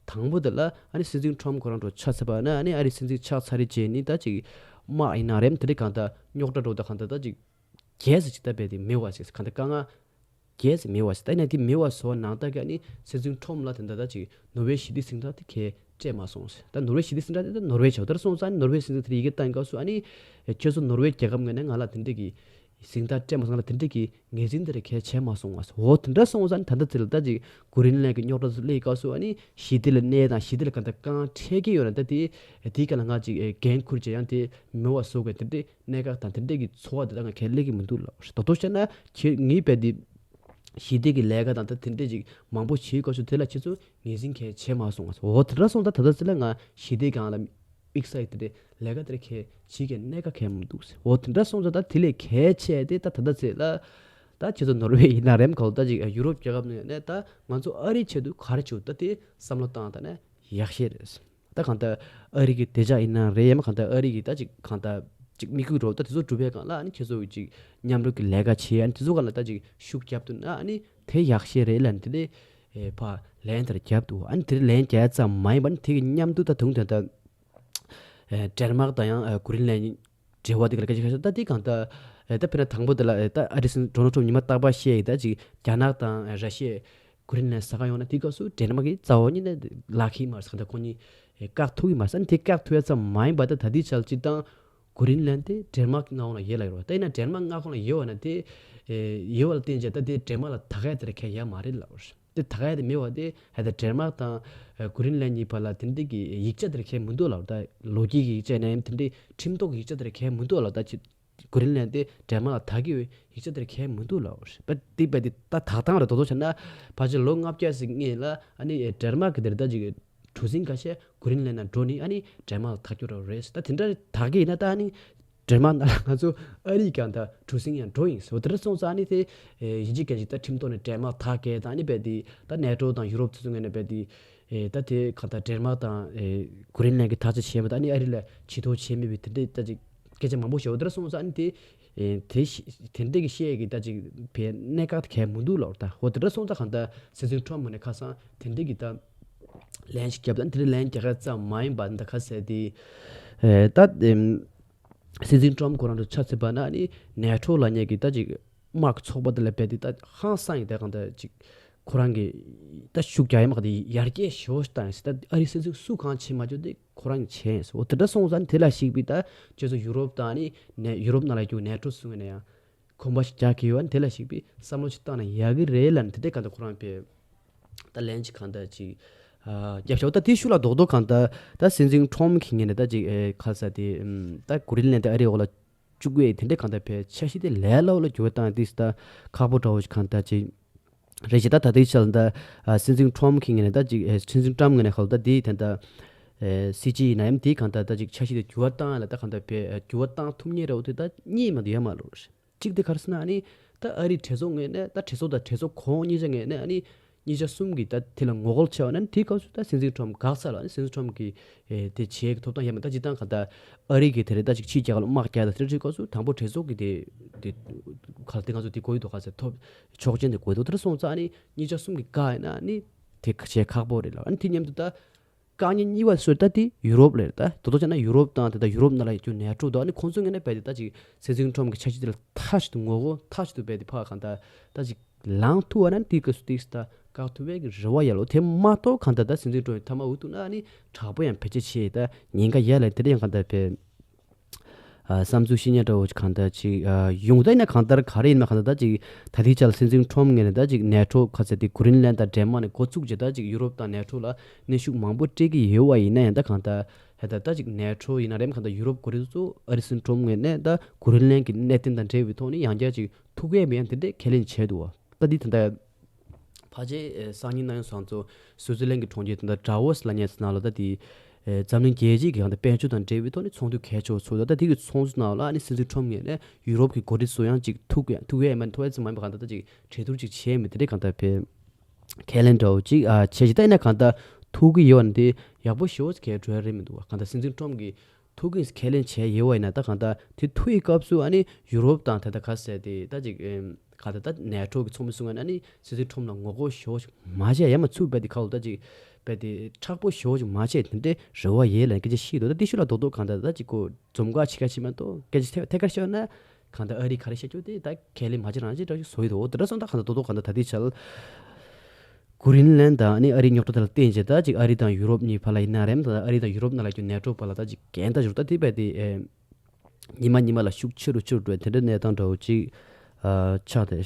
དང་པོ་དེ་ལ་ཨ་ནི་སྲིད་འཛིན་ཁྲོམ་ཁོ་རང་འགྲོ་ཆ་ཚ་བ་ན་ཨ་ནི་ཨ་རི་སྲིད་འཛིན་ཆགས་ཚར་རེ་རྗེས་ནི་ད་ཅིག་དམག་ཡིན་ན་རེམ་དེ་འདྲའི་གང་ལྟར་རྙོག་དྲ་འགྲོ་ད་གང་ལྟར་ད་ཅིག་རྒྱས་སུ་ཅིག་ད་བས་དེ་མེད་བ་ཞིག་གང་ལྟར་དཀའ་ངལ། རྒྱས་སུ་མེད་པ་ཞིག་ད་ནས་དེ་མེད་པ་བཟོ་བ་ནང་ལྟར་གྱི་ཨ་ནི་སྲིད་འཛིན་ཁྲོམ་ལ་དེ་འདྲ་ད་ཅིག་ནོར་ཝེ་ཞི་བདེ་གཟེངས་རྟགས་དེ་ཁས་སྤྲད་མ་སོང་ཟེར། ད་ནོར་ཝེ་ཞི་བདེ་གཟེངས་རྟགས་དེ་ད་ནོར་ཝེ་བྱ་བ་ལྟར་སོང་ཙང་ནོར་ཝེ་སྲིད་འཛིན་དེར་ཡི་གེ་བཏང་སྐབས་སུ་ཨ་ནི་ཁྱོད་ཚོ་ནོར་ཝེ་རྒྱལ་ཁབ་ངོས་ནས་ང་ལ་དེ་འདྲ་གི་གཟེངས་རྟགས་སྤྲད་མ་སོང་། ང་ལ་དེ་འདྲ་གི་ངོས་འཛིན་དེ་རེ་ཁས་བྱས་མ་སོང་བ་ཟེར། འོ་དེ་འདྲ་སོང་ཙང་ད་ལྟ་དེ་ལ་ད་ཅིག་གྷི་རིན་ལན་གྱི་རྙོག་དྲ་ཚོ་སླེབས་སྐབས་སུ་ཨ་ནི་ཞི་བདེ་ལ་གནས་དང་ཞི་བདེ་ལ་གང་ལྟར་དཀའ་ངལ་འཕྲད་ཀྱི་ཡོད་ན་ད་དེ་དེའི་སྐབས་ལ་ང་ཅིག་འགན་འཁུར་བྱས་ཡང་དེ་མེད་པ་བཟོ་དགོས་དེ་འདྲ། གནད་འགག་དང་དེ་འདྲས་ཀྱི་ཚོར་བ་དེ་དག་ང་གལ་སླེབས་ཀྱི་མི་འདུག་ལ། ད་དོ་བྱས་ན་ཁྱེད་ངའི་བས་འདི་ཞི་བདེ་གི་ལས་ཀ་དང་ད་དེ་འདྲས་ཅིག་མང་པོ་བྱེད་དགོས་སོ་དེ་ལ་ཁྱེད་ཚོ་ངོས་འཛིན་གལ་བྱེད་མ་སོང་ང་། འོ་དེ་འདྲ་སོང་ད་ད་ལྟ་ཚེ་ལ་ང་ཞི་བདེ་སྒང་ལ་དམིགས་བསལ་དེ་འདྲས་ལས་ཀ་དེ་འདྲས་གལ་བྱེད་ཀྱི་གནད་འགག་གལ་མི་འདུག་ཟེར། འོ་དེ་འདྲ་སོང་ཙང་ད་དེ་ལས་གལ་ཆེ་དེ་ད་ད་ལྟ་ཚེ་ལ་ད་ཁྱེད་ཚོ་ནོར་ཝེ་ཡིན་ན་རེམ་གོ་ད་ཅིག་ཡུ་རོབ་རྒྱལ་ཁབ་ནས་ནས་ད་ང་ཚོ་ཨ་རིའི་ཆེད་དུ་ག་རེ་བྱེད་ད་དེ་བསམ་བློ་བཏང་ད་ནས་ཡག་ཤོས་རེད། ད་གང་ལྟར་ཨ་རི་གི་བདེ་འཇགས་ཡིན་ན་རེད་ཡང་མ་གང་ལྟར་ཨ་རི་གི་ད་ཅིག་གང་ལྟར་ཅིག་དམིགས་ཡུལ་རོ་ད་དེ་ཚོ་སྒྲུབ་པའི་སྒང་ལ་ཨ་ནི་ཁྱེད་ཚོ་གི་ཅིག་མཉམ་རུབ་ཀྱི་ལས་ཀ་བྱེད་ཨ་ནི་དེ་ཚོ་སྒང་ལ་ད་ཅིག་ཤུགས་རྒྱབ་ཐུབ་ན་ཨ་ནི་དེ་ཡག་ཤོས་རེད་ལབ་ནས་དེ་ལས་ཕར་ལན་དེར་རྒྱབ་འདུག་ཨ་ནི་དེར་ལན་རྒྱབ་ཙམ་མ་ཡིན་པ་ནི་དེ་གི་མཉམ་དུ་ད་དུང་དེ་ལྟར་ཌེན་མཱག་དང་ཡང་ཀུ་རིན་ལན་འབྲེལ་བ་དེ་ག་ལ་སྐད་ཆ་ཁ་ཤས་ད་དེ་གང་ལྟར་ད་དཔེར་ན་དང་པོ་དེ་ལ་ད་ཨ་རི་སྲིད་འཛིན་ཌོ་ནལ་ཊམ་ཉི་མ་རྟག་པར་བཤད་ཡི་ད་ཅིག་རྒྱ་ནག་དང་ར་ཤི་ཡ་ཀུ་རིན་ལན་ཟ་ག་ཡོང་ན་དེ་སྐབས་སུ་ཌེན་མཱག་གིས་རྩ་བ་ཉིད་ནས་ལབ་ཀྱི་མ་རེད་ཟེར། ད་ཁོ་གཉིས་བཀག་ཐུབ་ཀྱི་མ་རེད་ཟེར། དེ་བཀག་ཐུབ་ཡ་ཙམ་མ་ཡིན་པ་ད་ད་ལྟའི་ཆར་སྤྱིར་བཏང་ གྷི་རིན་ལན་དེ་ཌེན་མཱག་གི་མངའ་ཁོངས་ལ་ཡོད་ལབ་ཡོད་རེད་བ། ད་ཡིན་ན་ཌེན་མཱག་མངའ་ཁོངས་ལ་ཡོད་བ་ན་དེ་ཨེ་ཡོད་བ་ལ་བརྟེན་བྱས་ད་དེ་ཌེན་མཱག་ལ་ད་ག་ཡ་དེ་ར་གལ་ཡ་མ་རེད་ལབ་ཡོད་རེད། དེ་ད་ག་ཡ་དེ་མེད་བ། དེ་ཧ་ད་ཌེན་མཱག་དང་ཨེ་གྷི་རིན་ལན་གཉིས་བར་ལ་དེ་འདྲ་གི་ཡིག་ཆ་དེ་ར་གལ་མི་འདུག་ལབ། ད་ལོ་རྒྱུས་ཀྱི་ཡིག་ཆ་ཡིན་ན་ཡང་དེ་འདྲའི་ཁྲིམས་ཐོག་གི་ཡིག་ཆ་དེ་ར་གལ་མི་འདུག་ལབ། ད་ཅི་གྷི་རིན་ལན་དེ་ཌེན་མཱག་ལ་ད་གི་ཡོད། ཡིག་ཆ་དེར་གལ་མི་འདུག་ལབ་རེད། པ་དེ་པ་དེ་ད་ད་ཐང་རེད། དོ་དོ་བྱས་ན་ཕལ་ཆེར་ལོ་ལྔ་བརྒྱ་ཟིག་སྔོན་ལ་ཨ་ནི་ཌེན་མཱག་གི་དེར་ད་ཅིག་གྲུ་གཟིངས་ཁ་ཤས་གྷི་རིན་ལན་ན་འགྲོ་ནི་ཨ་ནི་ཌེན་མཱག་ལ་ད་རྒྱུ་ར་རེད། ད་དེ་འདྲ་ད་གི་ཡིན་ན་ད་ཨ་ནི་ཌེན་མཱག་ནང་ལ་ང་ཚོ་ཨ་རི་གང་ད་གྲུ་གཟིངས་ཡང་འགྲོ་ཡིན་ཟེར། འོ་དེ་འདྲ་སོང་ཙང་ཨ་ནི་དེ་ཡིན་གཅིག་མིན་གཅིག་ད་ཁྲིམས་ཐོག་ནས་ཌེན་མཱག་ད་གི་ད་ཨ་ནི་པ་དེ་ད་ནེ་ཊོ་དང་ཡུ་རོབ་ཚོ་ཚོ་ངོས་ནས་པ་དེ་ཨེ་ད་དེ་ག་ད་ཌེན་མཱག་དང་ཨེ་གྷི་རིན་ལན་གྱི་ཐག་གཅོད་བྱས་པ་དང་ཨ་ནི་ཨ་རི་ལ་ཇུས་གཏོགས་བྱས་མེད་པའི་དེ་འདྲའི་ད་ཅིག་སྐད་ཆ་མང་པོ་ཞིག་འོ་དེ་འདྲ་སོང་ཙང་ཨ་ནི་དེ་ཨེ་དེ་ཤི་དེ་འདྲའི་གི་བཤད་ཀྱི་ད་ཅིག་བའི་གནད་འགག་དེ་གལ་མི་འདུག་ལབ། ད་འོ་དེ་འདྲ་སོང་ཙང་ག་ད་སྲིད་འཛིན་ཊམ་ངོས་ནས་ཁ་སང་དེ་འདྲའི་གི་ད་ལན་ཞིག་བརྒྱབ། ད་དེ་འདྲའི་ལན་རྒྱག་ཡ་ཙམ་མ་ཡིན་པ་ད་ག་ཟེར་དེ་ཨེ་ད་ཨེམ་སྲིད་འཛིན་ཊམ་ཁོ་རང་ཚོ་ཆ་མཚོན་པ་ན་ཨ་ནི་ནེ་ཊོ་ལབ་མཁན་གྱི་ད་ཅིག་དམག་ཚོགས་པ་དེ་ལ་རྦད་དེ་ད་ཧང་སང་ཡིན། ད་གང་ལྟར་ཅིག་ཁོ་རང་གི་ད་ཤུགས་རྒྱག་ཡ་མ་ག་དེ་ཡར་རྒྱས་ཞེ་པོ་ཞིག་བཏང་ཡིན་ཟེར། ད་ཨ་རི་སྲིད་འཛིན་སུ་གང་བྱེད་མ་བཅུག་དེ་ཁོ་རང་གིས་བྱས་ཡིན་ཟེར། འོ་དེ་འདྲ་སོང་ཙང་དེ་ལ་གཞིགས་པའི་ད་ཁྱེད་ཚོ་ཡུ་རོབ་དང་ཨ་ནི་ནེ་ཡུ་རོབ་ནང་ལ་ཡོད་ནེ་ཊོ་ཚོ་ངོས་ནས་ཡང་གོམ་པ་ཞིག་རྒྱག་གི་ཡོད། ཨ་ནི་དེ་ལ་གཞིགས་པའི་བསམ་བློ་ཞིག་བཏང་ན་ཡག་གི་རེད་ལབ་ནས་དེ་འདྲའི་གང་ལྟར་ཁོ་རང་པས་ད་ལན་ཅིག་གང་ལྟར་ཅིག་ཨ་རྒྱབ་ཤོག་ད་དེ་ཤུགས་ལ་རྡོག་རྡོག་གང་ལྟར་ད་སྲིད་འཛིན་ཊམ་གྱི་ངོས་ནས་ད་ཅིག་ཨེ་ག་ས་དེ་ཨམ་ད་གྷི་རིན་ལན་དེ་ཨ་རིའི་འོག་ལ་བཅུག་གི་དེ་འདྲའི་གང་ལྟར་བས་འཆར་གཞི་དེ་ལས་སླ་པོ་ལ་འགྱུར་བ་བཏང་དུས་ད་ཁག་པོ་འདྲ་བོ་ཞིག་གང་ལྟར་ཅིག་རེད་ཅེ། ད་ད་ལྟའི་ཆར་ད་ཨ་སྲིད་འཛིན་ཊམ་གྱི་ངོས་ནས་ད་ཅིག་ཨེ་སྲིད་འཛིན་ཊམ་ངོས་ནས་ག་ལ་ད་དེའི་དེ་ད་ཨེ་སྲིད་སྤྱི་ཡིན་ན་ཡང་དེའི་གང་ལྟར་ད་ཅིག་འཆར་གཞི་དེ་འགྱུར་བ་བཏང་ཡ་ལ་ད་གང་ལྟར་བས་འགྱུར་བ་བཏང་ཐུབ་མཁན་འདྲ་བོ་དེ་ད་གཉིས་མ་གཏོགས་ཡོད་མ་རེད། གཅིག་དེ་ག་རེ་ཟེར་ན་ཨ་ནི་ད་ཨ་རིའི་གྲོས་ཚོགས་ངོས་ནས་ད་གྲོས་ཚོགས་དང་གྲོས་ཚོགས་གོང་གཉིས་ཆ་ངོས་ནས་ཨ་ནི་གཉིས་ཆ་གསུམ་གྱིས་ད་དེ་ལ་ངོ་རྒོལ་བྱས་པ་ན་དེའི་སྐབས་སུ་ད་སྲིད་འཛིན་ཊམ་འགག་ཚར་ལ་ཨ་ནི་སྲིད་འཛིན་ཊམ་གྱིས་ཨེ་དེ་བྱེད་ཀྱི་ཐོབ་ཐང་ཡོད་མ་རེད། ད་སྤྱིར་བཏང་ག་ད་ཨ་རི་གི་དེ་རེད་ད་ཅིག་ཕྱི་རྒྱལ་ཁག་ལ་དམག་རྒྱག་ད་དེ་འདྲ་བྱེད་སྐབས་སུ་དང་པོ་གྲོས་ཚོགས་ཀྱི་དེ་དེ་ག་ལ་དེ་ང་ཚོ་དེ་དགོས་ཀྱི་འདུག་ག་ཟེར་ཐོབ་ཆོག་མཆན་དེ་དགོས་འདུག་དེ་འདྲ་སོང་ཙང་ཨ་ནི་གཉིས་ཆ་གསུམ་གྱིས་བཀག་ཡིན་ན་ཨ་ནི་དེ་བྱེད་ཁག་པོ་རེད་ལ། ཨ་ནི་དེ་མཉམ་དུ་ད་དཀའ་ངལ་གཉིས་པ་སུ་རེད། ད་དེ་ཡུ་རོབ་རེད། ད་དོ་དོ་བྱས་ན་ཡུ་རོབ་དང་དེ་ད་ཡུ་རོབ་ནང་ལ་ཡོད་རྒྱུ་ནེ་ཊོ་དང་ཨ་ནི་ཁོང་ཚོའི་ངོས་ནས་རྦད་དེ་ད་ཅིག་སྲིད་འཛིན་ཊམ་གྱི་འཆར་གཞི་དེ་ལ་མཐའ་གཅིག་ཏུ་ངོ་རྒོལ་མཐའ་གཅིག་ཏུ་རྦད་དེ་ཕར་གང་ལྟར་ད་ཅིག་ལངས་ཐུབ་པ་ན་དེའི་སྐབས་སུ་ཏིག་ད་བཀག་ཐུབ་པའི་གི་རེ་བ་ཡོད་ལོ། དེ་མ་གཏོགས་གང་ལྟར་ད་སྲིད་འཛིན་ཊམ་གྱི་མཐའ་མ་འུ་ཐུག་ན་ཨ་ནི་དྲག་པོ་ཡང་བེད་སྤྱོད་བྱེད་ད་ཉེན་ཁ་ཡོད་ལ་དེ་འདྲ་ཡང་གང་ལྟར་བས། ཨ་བསམ་ཚུལ་བཤད་ཉན་འདྲ་བོ་ཅིག་གང་ལྟར་ཅིག་ཨ་ཡོང་ད་ཡིན་ན་གང་ལྟར་ག་རེ་ཡིན་ན་གང་ལྟར་ད་ཅིག་ད་ལྟའི་ཆར་སྲིད་འཛིན་ཊམ་ངོས་ནས་ད་ཅིག་ནེ་ཊོ་ག་ཚད་དེ་གྷི་རིན་ལན་དང་ཌེན་མཱག་ནས་འགོ་བཙུགས་བྱས་ད་ཅིག་ཡུ་རོབ་དང་ནེ་ཊོ་ལ་གནོན་ཤུགས་མང་པོ་སྤྲད་ཀྱི་ཡོད་པ་ཡིན་ན་ཡང་ད་གང་ལྟར་ཧེ་ད་ད་ཅིག་ནེ་ཊོ་ཡིན་ན་རེད་གང་ལྟར་ཡུ་རོབ་འགོ་ཁྲིད་ཚོ་ཨ་རི་སྲིད་འཛིན་ཊམ་ངོས་ནས་ད་གྷི་རིན་ལན་གྱི་གནད་དོན་དང་འབྲེལ་བའི་ཐོག་ནས་ཡང་བསྐྱར་ཅིག་ཐུག་ཡས་མེད་ཡང་དེ་འདྲས་ཁས་ལེན་བྱས་འདུག་བ། ད་འདི་ད་ལྟ་ཕལ་ཆེར་ཨེ་སང་ཉིན་གནངས་ཚེ་ཚོ་སུའུ་ཙི་ལན་གྱི་གྲོང་ཁྱེར་དེ་འདྲ་ཌ་ཝོ་སི་ལབ་མཁན་ཚོ་ནང་ལ་ད་དེ་ཨེ་འཛམ་གླིང་རྒྱལ་སྤྱིའི་གི་གང་ལྟར་དཔལ་འབྱོར་དང་འབྲེལ་བའི་ཐོག་ནས་ཚོགས་འདུ་གལ་ཆེ་བ་ཚོགས། ད་ད་དེ་གི་ཚོགས་འདུ་ནང་ལ་ཨ་ནི་སྲིད་འཛིན་ཊམ་ངོས་ནས་ཡུ་རོབ་ཀྱི་འགོ་ཁྲིད་ཚོ་ཡང་ཅིག་ཐུག་ཡ་ཐུག་ཡ་མ་ཐུག་ཡ་ཙམ་མ་ཡིན་པ་གང་ལྟར་ད་ཅིག་གྲོས་བསྡུར་ཅིག་བྱས་མེད་དེ་འདྲའི་གང་ལྟར་བས་ཁས་ལེན་འདྲ་བོ་ཅིག་ཨ་བྱས་ཤིག་ད་ཡིན་ན་གང་ལྟར་ཐུག་གི་ཡོད་ན་དེ་ཡག་པོ་ཞེ་པོ་ཅིག་གལ་འགྲོ་ཡ་རེད་མི་འདུག་བ། གང་ལྟར་སྲིད་འཛིན་ཊམ་གྱིས་ཐུག་གི་ཁས་ལེན་བྱས་ཡོད་པ་ཡིན་ན་ད་གང་ལྟར་དེ་ཐུག་གི་སྐབས་སུ་ཨ་ནི་ཡུ་རོབ་དང་ད་ལྟ་ག་ཟེར་དེ་ད་ཅིག་ཨེམ་གང་ལྟར་ད་ནེ་ཊོ་གི་ཚོགས་མི་ཚོ་ཨ་ནི་སྲིད་འཛིན་ཊམ་ལ་ངོ་རྒོལ་ཞེ་པོ་ཅིག་མ་བྱས་ཡ་མ་ཚུགས་པ་དེ་ཁ་ལོ་ད་ཅིག་པ་དེ་མཁྲེགས་པོ་ཞེ་པོ་ཅིག་མ་བྱས་དེ་འདྲའི་རེ་བ་ཡོད་ལབ་སྐད་ཆ་བཤད་འདུག་ད་དེ་ཤུགས་ལ་རྡོག་རྡོག་གང་ལྟར་ད་ཅིག་ཁོ་འཛོམས་དཀར་ཕྱེད་ཀ་ཕྱེད་མ་གཏོགས་སྐད་ཆ་ཐད་ཐད་ཀར་བཤད་ན་གང་ལྟར་ཨ་རི་ག་རེ་བཤད་རྒྱུ་དེ་ད་ཁས་ལེན་མ་བྱེད་རང་བྱེད་འདྲ་ཞིག་བཟོ་ཡི་འདུག་འོ་དེ་འདྲ་སོང་ད་གང་ལྟར་རྡོག་རྡོག་གང་ལྟར་ད་ལྟའི་ཆར་གྷི་རིན་ལན་དང་ཨ་ནི་ཨ་རིའི་རྙོག་དྲ་དེ་ལ་བརྟེན་བྱས་ད་ཅིག་ཨ་རི་དང་ཡུ་རོབ་གཉིས་བར་ལ་ཡིན་ན་རེད་ད་ཨ་རི་དང་ཡུ་རོབ་ནང་ལ་ཡོད་ནེ་ཊོ་བར་ལ་ད་ཅིག་འགལ་ཟླ་ཞིག་ད་དེ་བས་དེ་ཨེ་ཉི་མ་ཉི་མ་ལ་ཤུགས་ཆེ་རུ་ཆེ་རུ་འགྲོ་དེ་འདྲ་གནས་སྟངས་འདྲ་བོ་ཅིག་ཨ་ཆགས་ཏེ།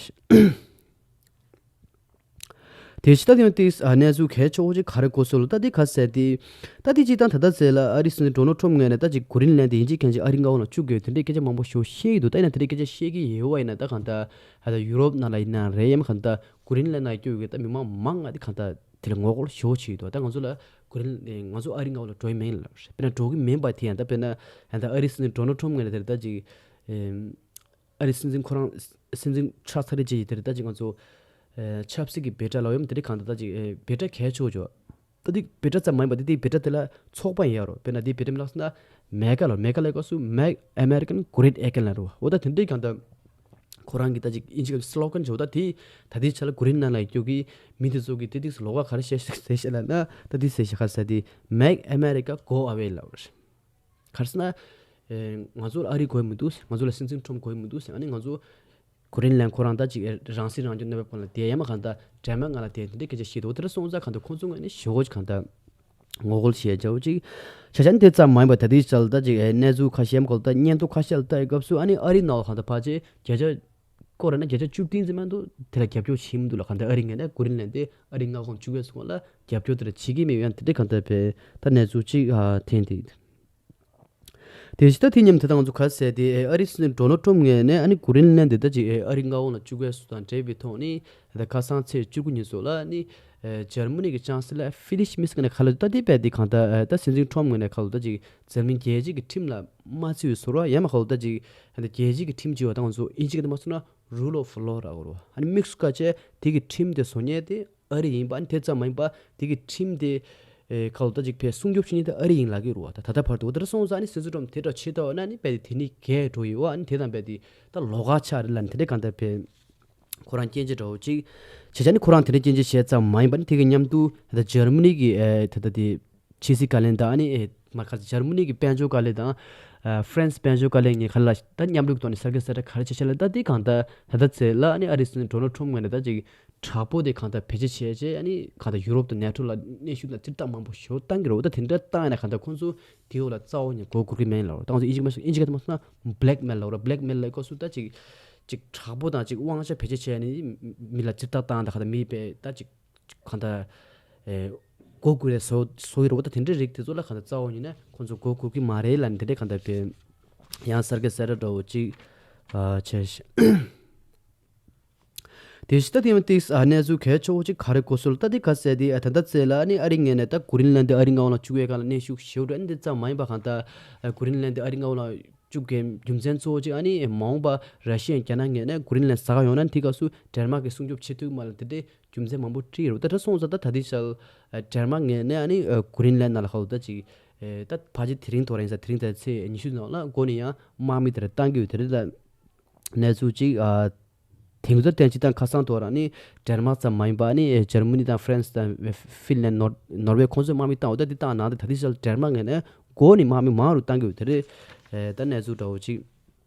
དེ་ཕྱི་ད་དེ་ཡང་ཏིས་ཨ་གནས་ཚུལ་གལ་ཆེ་བོ་ཅིག་ག་རེ་གོ་སོང་ལ་ད་དེ་ག་ཟེར་དེ། ད་དེ་ཅིག་དང་ད་ལྟ་ཟེར་ལ་ཨ་རི་སྲིད་འཛིན་ཌོ་ནལ་ཊམ་ངོས་ནས་ད་ཅིག་གྷི་རིན་ལན་དེ་ཡིན་གཅིག་མིན་གཅིག་ཨ་རི་མངའ་དབང་ལ་བཅུག་དགོས་དེ་འདྲའི་སྐད་ཆ་མང་པོ་ཞེ་པོ་བཤད་ཀྱི་འདུག་ད་ཡིན་ན་དེ་འདྲའི་སྐད་ཆ་བཤད་ཀྱི་ཡོད་པ་ཡིན་ན་ད་གང་ལྟར་ཨ་ད་ཡུ་རོབ་ནང་ལ་ཡིན་ན་རེད་ཡང་གང་ལྟར་གྷི་རིན་ལན་ནང་སྐྱོད་ཡོད་ད་མི་མང་མང་ང་དེ་གང་ལྟར་དེ་ལ་ངོ་རྒོལ་ཞེ་པོ་བྱེད་ཀྱི་འདུག་ད་ང་ཚོ་ལ་གྷི་རིན་ང་ཚོ་ཨ་རི་མངའ་དབང་ལ་འགྲོ་ཡི་མིན་ལ་དཔེར་ན་འགྲོ་གི་མིན་པ་དེ་ཡང་ད་དཔེར་ན་ཨ་ད་ཨ་རི་སྲིད་འཛིན་ཌོ་ནལ་ཊམ་ངོས་ནས་དེ་ད་ཅིག་ཨ་རི་སྲིད་འཛིན་ཁོ་རང་སྲིད་འཛིན་ཆགས་ཚར་རེད་ཅེས་དེར་ད་ཅིག་ང་ཚོ་ཨེ་ཆབ་སྲིད་ཀྱི་བེ་ཏྲ་ལ་ཡོམ་དེ་རིགས་གང་ལྟར་ད་ཅིག་ཨེ་བེ་ཏྲ་གལ་ཆེ་བོ་ཅོ། ད་དེ་བེ་ཏྲ་ཙམ་མ་ཡིན་པ་དེ་དེ་བེ་ཏྲ་དེ་ལ་ཚོགས་པ་ཡིན་ཡ་རོ། དཔེར་ན་དེ་བེ་ཏྲ་མི་ལགས་སུ་ན་མེ་ག་ལ་མེ་ག་ལ་སྐབས་སུ་Make American Great Again ལ་རོ། འོ་ད་དེ་འདྲའི་གང་ལྟར་ཁོ་རང་གི་ད་ཅིག་ཨིན་ཇི་གི་སི་ལོ་གན་ཅོ་ད་དེ་ད་དེ་ཆ་ལ་གྷི་རིན་ནང་ལ་ཡོད་ཀྱི་མི་དེ་ཚོ་གི་དེ་དེ་ལོ་ག་ག་རེ་བཤད་ཟེར་བཤད་ལ་ན་ད་དེ་ཟེར་ཤ་ཁ་ཟེར་དེ་Make America Go Away ལ་རོ། ག་རེ་ཟེར་ན། ཨེ་ང་ཚོ་ལ་ཨ་རི་དགོས་མི་འདུག་ང་ཚོ་ལ་སྲིད་འཛིན་ཁྲོམ་དགོས་མི་འདུག་ཨ་ནི་ང་ཚོ་ཀུ་རིན་ལན་ཁོ་རང་ད་ཅིག་རང་སྲིད་རང་སྐྱོང་གནས་བབ་སྒང་ལ་བསྡད་ཡ་མ་གང་ལྟར་འབྲེལ་མ་ང་ལ་བསྡད་དེ་འདྲའི་སྐད་ཆ་བཤད་འདུག་དེ་འདྲ་སོང་ཙང་གང་ལྟར་ཁོང་ཚོ་ངོས་ནས་ཞེ་པོ་ཅིག་གང་ལྟར་ ངོ་རྒོལ་བྱས་བྱའོ་ཅིག་བྱ་བྱ་ནི་དེ་ཙམ་མ་ཡིན་པར་ད་ལྟའི་ཆར་ད་ཅིག་ཨེ་གནས་ཚུལ་ཁ་ཤས་གོ་ད་སྙན་ཐོ་ཁ་ཤས་ལ་ལྟ་ཡི་སྐབས་སུ་ཨ་ནི་ཨ་རིའི་ནང་ལ་གང་ལྟར་ཕལ་ཆེར་བརྒྱ་ཆ་སྐོར་ར་ན་བརྒྱ་ཆ་བཅུ་བདུན་ཙམ་མ་གཏོགས་དེ་ལ་རྒྱབ་སྐྱོར་བྱེད་མི་འདུག་ལ། གང་ལྟར་ཨ་རི་ངོས་ནས་གུ་རིན་ལན་དེ་ཨ་རིའི་མངའ་ཁོངས་བཅུག་ཡས་སོང་ལ་རྒྱབ་སྐྱོར་དེ་ལ་བྱེད་ཀྱི་མེད་ཡོད་དེ་འདྲའི་གང་ལྟར་བས་ད་གནས་ཚུལ་ཅིག་ཨ་ཐོན་ཏེ། དེ་བཞིན་ད་དེ་མཉམ་དུ་ད་ང་ཚོ་ག་ཟེར་ཏེ་ཨ་རིའི་སྲིད་འཛིན་ཌོ་ནལ་ཊམ་ངོས་ནས་ཨ་ནི་གུ་རིན་ལན་དེ་ད་ཅིག་ཨ་རིའི་མངའ་ཁོངས་ལ་བཅུག་ཡས་སུ་དང་འབྲེལ་བའི་ཐོག་ནས་ད་ཁ་སང་ཚེས་བཅུ་དགུ་ཉིན་སོགས་ལ་ཨ་ནི་ཇར་མ་ནི་གི་ཅང་སི་ལར་ཧྥི་ལི་ཤི་མིས་ཀ་ནས་ཁ་ལོ་ད་དེ་བས་དེ་གང་ལྟར་ད་སྲིད་འཛིན་ཊམ་ངོས་ནས་ཁ་ལོ་ད་ཅིག་འཛམ་གླིང་རྒྱལ་སྤྱི་གི་ཁྲིམས་ལ་མ་བརྩི་བའི་བཟོ་འདྲ་ཡང་མ་ཁ་ལོ་ད་ཅིག་ད་རྒྱལ་སྤྱི་གི་ཁྲིམས་ཅིག་ཡོད་ད་ང་ཚོ་ཨིན་ཇི་སྐད་དུ་མ་སོང་ན་རུལ་ཨོཕ་ལོ་ར་གོ་རོ། ཨ་ནི་དམིགས་སུ་བཀར་བྱས་དེ་གི་ཁྲིམས་དེ་བཟོ་མཁན་དེ་ཨ་རི་ཡིན་པ། ཨ་ནི་དེ་ཙམ་མ་ཡིན་པ་དེ་གི་ཁྲིམས་དེ་ཨེ་ཁ་ལོ་ད་ཅིག་ཕའི་སྲུང་སྐྱོབ་བྱེད་མཁན་དེ་ཨ་རི་ཡིན་ལབ་ཀྱི་རེད་བ། ད་ད་ལྟ་བར་དུ་འོ་དེ་འདྲ་སོང་ཙང་ཨ་ནི་སྲིད་འཛིན་ཊམ་དེ་འདྲ་བྱེད་ཐུབ་ན་ནི་དཔེ་དེ་དེ་ནི་རྒྱས་འགྲོ་ཡི་བ། ཨ་ནི་དེ་དང་རྦད་དེ་ད་ལོགས་ཀ་ཆགས་རེད་ལབ་ནི་དེ་འདྲ་གང་ལྟར་ཕའི་ཁོ་རང་སྐྱོན་ཆ་འདྲ་བོ་ཅིག་བྱས་བྱས་ནི་ཁོ་རང་དེ་འདྲ་སྐྱོན་ཆ་བཤད་ཙམ་མ་ཡིན་པ་ནི་དེ་གི་མཉམ་དུ་ད་ལྟ་ཇར་མ་ནི་གི་ཨེ་ད་ལྟ་དེ་ཕྱི་སྲིད་བཀའ་བློན་དང་ཨ་ནི་ཨེ་མ་ཁ་ཇར་མ་ནི་གི་དཔལ་འབྱོར་བཀའ་བློན་དང་ཨ་ཧྥ་རན་སི་དཔལ་འབྱོར་བཀའ་བློན་གཉིས་ཁ་ལ་ད་མཉམ་རུབ་ཐོག་ནས་གསར་འགོད་གསལ་བསྒྲགས་ག་རེ་བྱས་བྱས་ལ་ད་དེ་གང་ལྟར་ད་ལྟ་ཚེ་ལ་ཨ་ནི་ཨ་རིའི་སྲིད་འཛིན་ཌོ་ནལ་ཊམ་ངོས་ནས་ད་ཅིག་དྲག་པོ་དེ་གང་ལྟར་བེད་སྤྱོད་བྱས་བྱས་ཨ་ནི་གང་ལྟར་ཡུ་རོབ་དང་ནེ་ཊོ་ལ་གནོན་ཤུགས་དང་ཙིར་ཐག་མང་པོ་ཞེ་པོ་བཏང་གི་རེད། འོ་ད་དེ་འདྲ་བཏང་ཡ་ན་གང་ལྟར་ཁོང་ཚོ་དེའི་འོག་ལ་རྩ་བ་ཉིད་མགོ་སྒུར་གི་མེད་ལ། འོ་ད་ང་ཚོ་ཨིན་ཇི་མ་ཨིན་ཇི་སྐད་དུ་མ་སོང་ན་བྷི་ལེག་མེལ་ལ། འོ་ར་བྷི་ལེག་མེལ་ལ་སྐབས་སུ་ད་ཅིག་ཅིག་དྲག་པོ་དང་ཅིག་དབང་ཆ་བེད་སྤྱོད་བྱས་ནས་མི་ལ་ཙིར་ཐག་བཏང་ད་གང་ལྟར་མི་པའི་ད་ཅིག་གང་ལྟར་ཨེ་མགོ་སྒུར་རེ་བཟོ་བཟོ་ཡི་རོགས་ད་དེ་འདྲ་རིགས་དེ་ཚོ་ལ་གང་ལྟར་རྩ་བ་ཉིད་ནས་ཁོང་ཚོ་མགོ་སྒུར་གི་མ་རེད་ལབ་ནས་དེ་འདྲ་གང་ལྟར་བས་ཡང་གསར་འགོད་གསལ་བསྒྲགས་འདྲ་བོ་ཅིག་ཨ་བྱས་ཤག་དེ་བཞིན་ད་དེ་ཡང་ཏིག་ཨ་གནས་ཚུལ་གལ་ཆེ་བོ་ཅིག་ག་རེ་གོ་སོང་ལ་ད་དེ་ག་ཟེར་དེ་ཨ་ད་ལྟ་ཚེ་ལ་ཨ་ནི་ཨ་རི་ངོས་ནས་ད་གུ་རིན་ལན་དེ་ཨ་རི་མངའ་ཁོངས་ལ་བཅུག་ཡས་གང་ལ་གནོན་ཤུགས་ཞེ་པོ་འགྲོ། ཨ་ནི་དེ་ཙམ་མ་ཡིན་པ་གང་ལྟར་ཨ་གུ་རིན་ལན་དེ་ཨ་རི་མངའ་ཁོངས་ལ་བཅུག་གི་རྒྱུ་མཚན་གཙོ་བོ་ཅིག་ཨ་ནི་མ་འོངས་པ་ར་ཤི་ཡ་རྒྱ་ནག་ངོས་ནས་གུ་རིན་ལན་ཟ་ག་ཡོང་ན་དེ་སྐབས་སུ་ཌེན་མཱག་གིས་སྲུང་སྐྱོབ་བྱེད་ཐུབ་མ་ལ་དེ་འདྲའི་རྒྱུ་མཚན་མང་པོ་བྲིས་ཡོད་རེད། ད་ལྟ་སོང་ཙང་ད་ད་ལྟའི་ཆར་ཨ་ཌེན་མཱག་ངོས་ནས་ཨ་ནི་ཨ་གུ་རིན་ལན་ནང་ལ་ཁ་ལོ་ད་ཅིག་ཨེ་ད་ཕལ་ཆེར་དེ་རིང་ཐོག་རེད་ས། དེ་རིང་ད་ཚེས་ཉི་ཤུ་ནང་ལ་འགོ་ནས་ཡང་དམག་མི་དེ་ར་བཏང་གི་ཡོད། དེ་རེད་ལ་གནས་ཚུལ་ཅིག་ཨ་དེང་དུ་ད་བསྟན་སྤྱི་དང་ཁ་སང་ཐོག་ར་ནི་ཌེན་མཱག་ཙམ་མ་ཡིན་པ་ནི་ཨེ་ཇར་མ་ནི་དང་ཧྥ་རན་སི་དང་ཧྥི་ལན་ནོར་ནོར་ཝེ་ཁོང་ཚོས་དམག་མི་བཏང་འོ་ད་དེ་བཏང་ནང་དེ་ད་ལྟའི་ཆར་ཌེན་མཱག་ངོས་ནས་འགོ་ནས་དམག་མི་མང་རུ་བཏང་གི་ཡོད། དེ་རེད་ཨེ་ད་གནས་ཚུལ་འདྲ་བོ་ཅིག་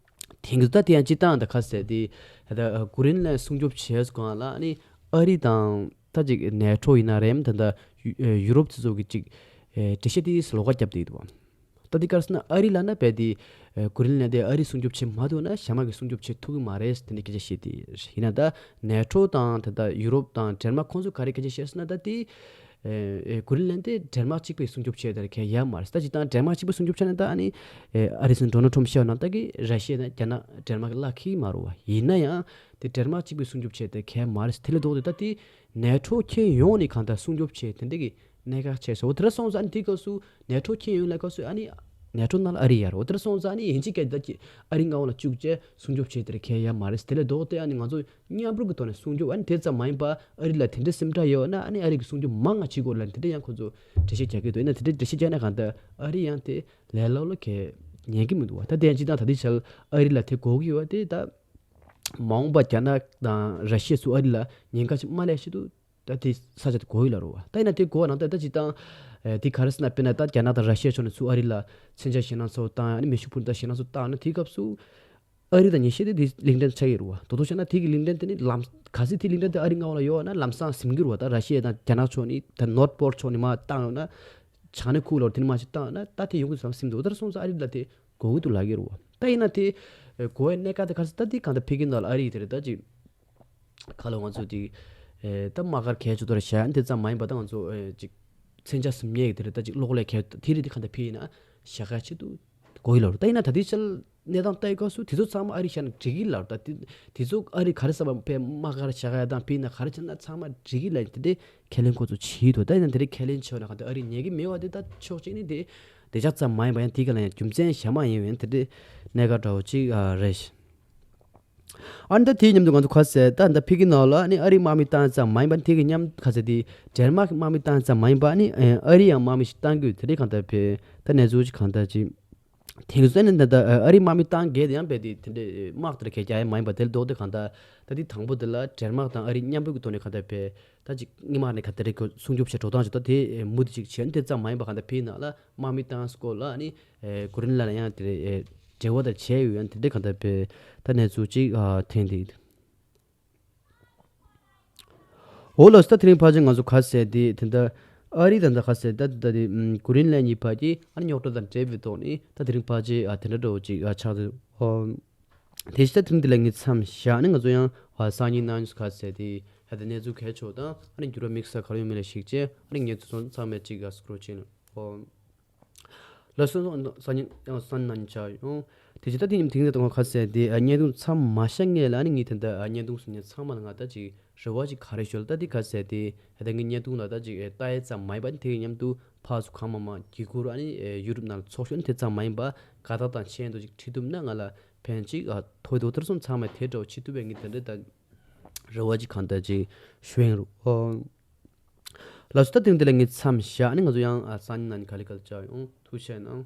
དེང་གི་ད་དེ་ཡང་སྤྱི་བཏང་ད་ཁ་གསལ་དེ་ད་གུ་རིན་ལན་སྲུང་སྐྱོབ་བྱས་སྒང་ལ་ནི་ཨ་རི་དང་ད་ཅིག་ནེ་ཊོ་ཡིན་ན་རེད་ད་ད་ཡུ་རོབ་སྤྱི་ཚོགས་ཀྱི་ཅིག་འགྲེལ་བཤད་དེ་ལོགས་ཀ་བརྒྱབ་བསྡད་འདུག་ད་དེ་ག་རེ་ཟེར་ན་ཨ་རི་ལབ་ན་རྦད་དེ་གུ་རིན་ལན་དེ་ཨ་རི་སྲུང་སྐྱོབ་བྱེད་མ་ཐུབ་ན་ཞྭ་དམག་གིས་སྲུང་སྐྱོབ་བྱེད་ཐུབ་ཀྱི་མ་རེད་དེ་འདྲ་སྐད་ཆ་བཤད་དེ་ཡིན་ན་ད་ནེ་ཊོ་དང་ད་ད་ཡུ་རོབ་དང་ཌེན་མཱག་ཁོང་ཚོ་ག་རེ་སྐད་ཆ་བཤད་ཟེར་ན་ད་དེ། ཨེ་ཨེ་གུ་རིན་ལན་དེ་ཌེན་མཱག་གཅིག་པུས་སྲུང་སྐྱོབ་བྱས་དེར་གལ་ཡོད་མ་རེད། ད་སྤྱིར་བཏང་ཌེན་མཱག་གཅིག་པུས་སྲུང་སྐྱོབ་བྱས་ན་ད་ཨ་ནི་ཨེ་ཨ་རིའི་སྲིད་འཛིན་ཌོ་ནལ་ཊམ་བཤད་ནང་ད་གི་ར་ཤི་ཡ་དང་རྒྱ་ནག་ཌེན་མཱག་གི་བླ་ཁེ་མ་རུ་བ་ཡིན་ན་ཡང་དེ་ཌེན་མཱག་གཅིག་པུས་སྲུང་སྐྱོབ་བྱས་དེར་གལ་མ་རེད། དེ་ལས་ལྡོག་སྟེ་ད་དེ་ནེ་ཊོ་ཁྱོན་ཡོངས་ནས་གང་ལྟར་སྲུང་སྐྱོབ་བྱས་དེ་འདྲ་གི་གནད་འགག་ཆེ་ཟེར་བ་དེ་འདྲ་སོང་ཙང་ཨ་ནི་དེ་སྐབས་སུ་ནེ་ཊོ་ཁྱོན་ཡོངས་ལ་སྐབས་སུ་ཨ་ནི་ནེ་ཊོ་ནང་ལ་ཨ་རི་ཡོད་རེད། འོ་དེ་འདྲ་སོང་ཙང་ཨ་ནི་ཡིན་གཅིག་གལ་ད་ཀྱི་ཨ་རི་མངའ་ཁོངས་ལ་བཅུག་བྱས་སྲུང་སྐྱོབ་བྱས་དེར་གལ་ཡོད་མ་རེད། དེ་ལས་ལྡོག་སྟེ་ཨ་ནི་ང་ཚོ་མཉམ་རུབ་ཀྱི་ཐོག་ནས་སྲུང་སྐྱོབ་ཨ་ནི་དེ་ཙམ་མ་ཡིན་པ་ཨ་རི་ལ་དེ་འདྲའི་སེམས་ཁྲལ་ཡོད་ན་ཨ་ནི་ཨ་རི་གི་སྲུང་སྐྱོབ་མང་ང་བྱེད་དགོས་ལབ་དེ་འདྲ་ཡང་ཁོ་ཚོ་འགྲེལ་བཤད་རྒྱག་གི་འདུག་ཡིན་ན་དེ་འདྲའི་འགྲེལ་བཤད་རྒྱག་ན་གང་ལྟར་ཨ་རི་ཡང་དེ་ལས་སླ་པོ་ལ་གལ་ཉན་གི་མི་འདུག་བ། ད་དེ་ཡང་སྤྱིར་བཏང་ད་ལྟའི་ཆར་ཨ་རི་ལ་དེ་དགོས་ཀྱི་ཡོད་པ་དེ་ད་མ་འོངས་པ་རྒྱ་ནག་དང་ར་ཤི་ཡ་ཚོ་ཨ་རི་ལ་ཉེན་ཁ་ཅིག་མ་སླེབས་ཆེད་དུ་ད་དེ་ས་ཆ་དེ་དགོས་ཀྱི་ལ་རུ་བ། ད་ཡིན་ན་དེ་དགོས་པ་ནང་ད་ད་སྤྱིར་བཏང་ཨེ་དེ་ག་རེ་ཟེར་ན་དཔེར་ན་ད་རྒྱ་ནག་དང་ར་ཤི་ཡ་ཕྱོགས་ནས་ཚུར་ཨ་རི་ལ་མཚོན་ཆ་ཞེད་སྣང་ཚ་པོ་བཏང་ཨ་ནི་མེ་ཤུགས་འཕུར་མདའ་ཞེད་སྣང་ཚ་པོ་བཏང་ན་དེའི་སྐབས་སུ། ཨ་རི་དང་ཉེ་ཤེས་དེ་དེའི་གླིང་ཕྲན་ཆགས་ཀྱི་རེད་བ། དོ་དོ་བྱས་ན་དེ་གི་གླིང་ཕྲན་དེ་ནི་ལམ་ག་ཚོད་དེའི་གླིང་ཕྲན་དེ་ཨ་རི་མངའ་ཁོངས་ལ་ཡོད་ན་ལམ་སང་ཟིན་གྱི་རེད་བ། ད་ར་ཤི་ཡ་དང་རྒྱ་ནག་ཕྱོགས་ནས་ད་ནོར་ཐ་པོར་ཕྱོགས་ནས་མར་བཏང་ཡོང་ན་བྱང་ནས་ཁུག་ལ་དེ་ནས་མར་ཞིག་བཏང་ཡོང་ན་ད་དེ་ཡོང་གི་ལམ་ཟིན་འདུག་ད་ར་སོང་ཙང་ཨ་རི་ལ་དེ་དགོས་ཀྱི་འདུག་ལབ་ཀྱི་རེད་བ། ད་ཡིན་ན་དེ་དགོས་ཡ་གནད་འགག་དེ་ག་ཚོད་ད་དེ་གང་ལྟར་ཕ་གི་ནང་ལ་ཨ་རི་དེ་རེད་ད་ཅིག་ཁ་ལོ་ང་ཚོ་དེ་ད་དམག་སྒར་གལ་ཆེ་དོ་ར་བཞག་དེ་ཙམ་མ་ཡིན་པ་ད་ང་ཚོ་ཅིག་མཚོན་ཆ་ཟིན་ཡས་དེ་རེད་ད་ཅིག་གློག་ཀླད་གལ་དེ་རེད་དེ་གང་ལྟར་ཕ་གི་ན་བཞག་ག་ཆེད་དུ་དགོས་ཀྱི་ལབ་རེད། ད་ཡིན་ན་ད་དེ་ཆར་གནས་སྟངས་ལྟ་ཡི་སྐབས་སུ་དེ་ཚོ་ཚང་མ་ཨ་རི་བཞག་ན་འགྲིག་གི་ལབ་རེད། ད་དེ་དེ་ཚོ་ཨ་རི་ག་རེ་ཟེར་བ་དཔེ་དམག་སྒར་བཞག་ཡ་དང་ཕ་གི་ན་ག་རེ་བྱས་ན་ཚང་མ་འགྲིག་གི་ལབ་དེ་འདྲའི་ཁས་ལེན་ཁོ་ཚོ་བྱེད་འདུག་ད་ཡིན་ན་དེ་འདྲའི་ཁས་ལེན་བྱས་ན་ག་འདྲ་ཨ་རི་ཉན་གི་མེད་བ་དེ་ད་ཕྱོགས་གཅིག་ནས་དེ་བདེ་འཇགས་ཙམ་མ་ཡིན་པ་ཡང་དེ་ག་ལ་ཡང་རྒྱུ་མཚན་གཞན་མ་ཡིན་བས་དེ་འདྲའི་གནད་འགག་འདྲ་བོ་ཅིག་རེད། ཨ་ནི་ད་དེའི་མཉམ་དུ་ང་ཚོ་ག་ཟེར་ད་ད་ཕ་གི་ནང་ལ་ཨ་ནི་ཨ་རིའི་དམག་མི་བཏང་ཙམ་མ་ཡིན་པ་ནི་དེ་གི་མཉམ་ག་ཟེར་དེ་ཌེན་མཱག་གི་དམག་མི་བཏང་ཙམ་མ་ཡིན་པ་ཨ་ནི་ཨ་རི་ཡང་དམག་མི་ཞིག་བཏང་གི་ཡོད་དེ་འདྲའི་གང་ལྟར་བས་ད་གནས་ཚུལ་ཅིག་གང་ལྟར་ཅིག་དེང་སང་ནི་ད་ལྟ་ཨ་རིའི་དམག་མི་བཏང་གལ་དེ་ཡང་རྦད་དེ་དེ་འདྲའི་དམག་དེར་གལ་རྒྱག་ཡ་མ་ཡིན་པ་དེ་ལ་ལྡོག་སྟེ་གང་ལྟར་ད་དེ་དང་པོ་དེ་ལ་ཌེན་མཱག་དང་ཨ་རི་མཉམ་རུབ་ཀྱི་ཐོག་ནས་གང་ལྟར་བས་ད་ཅིག་སྔོན་མ་ནས་གང་ལྟར་རེ་སྲུང་སྐྱོབ་བྱས་འགྲོ་སྟངས་ཅིག་ད་དེ་མུ་མཐུད་ཅིག་བྱས་ནས་དེ་ཙམ་མ་ཡིན་པ་གང་ལྟར་ཕ་གི་ནང་ལ་དམག་མི་བཏང་སྐོར་ལ་ཨ་ནི་གུ་རིན་ལན་ཡང་དེ་འབྲེལ་བ་དང་བྱས་ཡོད་ཡང་དེ་འདྲའི་གང་ལྟར་བས་ད་གནས་ཚུལ་ཅིག་ཐོན་ཏེ། འོ་ལགས་སོ། ད་དེ་རིང་ཕལ་ཆེར་ང་ཚོ་ག་ཟེར་དེ་དེ་འདྲ་ ཨ་རི་དང་ད་ག་ཟེར་ད་ད་དེ་ཨམ་གུ་རིན་ལན་གཉིས་བར་གྱི་ཨ་ནི་རྙོག་དྲ་དང་འབྲེལ་བའི་ཐོག་ནས་ད་དེ་རིང་ཕལ་ཆེར་ཨ་དེ་འདྲ་འདྲ་བོ་ཅིག་ཨ་ཆགས་འདུག་ཨོ། དེ་བཞིན་ད་དེ་རིང་འདི་ལ་ངས་མཚམས་བཞག་ནས་ང་ཚོ་ཡང་ཨ་སང་ཉིན་གནངས་ཉིན་ག་ཟེར་དེ་ཧ་ད་གནས་ཚུལ་གལ་ཆེ་བ་དང་ཨ་ནི་འགྱུར་བ་དམིགས་བསལ་ག་རེ་ཡོད་མེད་ལ་གཞིགས་བྱས་ཨ་ནི་ངས་ཚོ་ཚང་མས་ཅིག་ཨ་སྐོར་བྱས་ནས་ཨོ། ལགས་སོ། སང་ཉིན་ཡང་སང་ཉིན་ཆགས་ཡོང་། དེ་བཞིན་ད་དེ་ཉིན་དེང་ད་ང་ག་ཟེར་དེ་ཨ་བརྙན་ཐུང་མཚམས་མ་བཞག་སྔོན་ལ་ཨ་ནི་ངས་དེ་འདྲ་ཨ་བརྙན་ཐུང་བཟོ་མཁན་ཚང་མ་ལ་ང་ད་ཅིག་རེ་བ་ཅིག་ག་རེ་ཞུ་ལ་ད་དེ་ག་ཟེར་དེ་ཨ་ད་ངའི་བརྙན་ཐུང་ལ་ད་ཅིག་ཨེ་ལྟ་ཡས་ཙམ་མ་ཡིན་པ་ཨ་ནི་དེ་གི་མཉམ་དུ་ཕར་ཚུར་གང་མང་མང་བརྒྱུད་སྐུར་ཨ་ནི་ཨེ་ཡུ་ཊུབ་ནང་ལ་ཚོགས་ཤོག་ཨ་ནི་དེ་ཙམ་མ་ཡིན་པ་དགའ་རྟགས་དང་མཆན་དུ་ཅིག་བྲིས་ཐུབ་ན་ང་ལ་ཕན་ཅིག་ཨ་ཐོག་དོ་ཐར་སོང་ཚང་མས་དེ་འདྲ་བོ་བྱེད་ཐུབ་པའི་ངས་དེ་འདྲ་ད་རེ་བ་ཅིག་གང་ལྟར་ཅིག་ཞུ་ཡིན་རུ་ཨོ། ལགས་སོ། ད་དེང་འདི་ལ་ངས་མཚམས་བཞག་ཨ་ནི་ང་ཚོ་ཡང་ཨ་སང་ཉིན་གནངས་ཉིན་ག་ལེ་ག་ལེ་བཅར་ཡོང་། ཐུགས་རྗེ་གནང་།